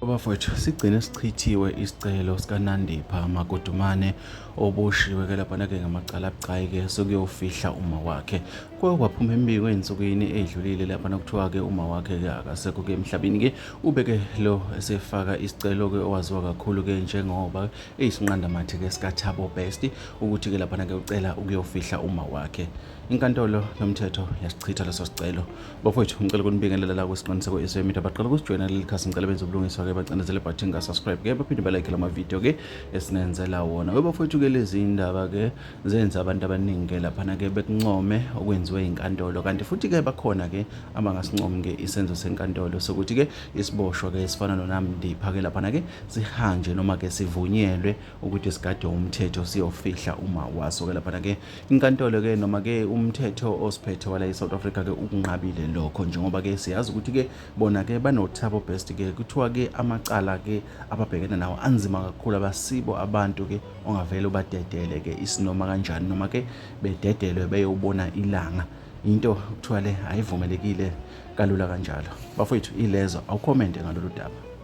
Bafowethu, sigcine sichithiwe isicelo sikaNandipha Magudumane oboshiwe ke laphana-ke ngamacala abucayi-ke sokuyofihla uma wakhe. Kwake kwaphuma imibiko ey'nsukwini ey'dlulile laphana kuthiwa-ke uma wakhe-ke akasekho-ke emhlabeni-ke ubeke lo esefaka isicelo-ke owaziwa kakhulu-ke njengoba eyisinqandamathe-ke sikaThabo Best ukuthi-ke laphana-ke ucela ukuyofihla uma wakhe. Inkantolo yomthetho yasichitha leso sicelo. Bafowethu, ngicela ukunibingelela la kwisiqiniseko SA Media. Baqala ukusijoyina leli khasi, ngicela benze ubulungiswa ke bacindezele ibhathini ka-subscribe ke baphinde balike lama video ke esinenzela wona. We bafowethu ke lezi indaba ke zenza abantu abaningi ke laphana ke bekuncome okwenziwe inkantolo, kanti futhi ke bakhona ke abangasincomi ke isenzo senkantolo sokuthi ke isiboshwa ke esifana noNamdipha ke laphana ke sihanje noma ke sivunyelwe ukuthi sigade umthetho siyofihla uma waso ke laphana ke. Inkantolo ke noma ke umthetho osiphethe wala eSouth Africa ke ukunqabile lokho, njengoba ke siyazi ukuthi ke bona ke banoThabo Best ke kuthiwa ke amacala ke ababhekene nawo anzima kakhulu, abasibo abantu ke ongavele ubadedele ke isinoma kanjani noma ke bededelwe beyobona ilanga. Into kuthiwa le ayivumelekile kalula kanjalo. Bafowethu, ilezo awukhomente ngalolu daba.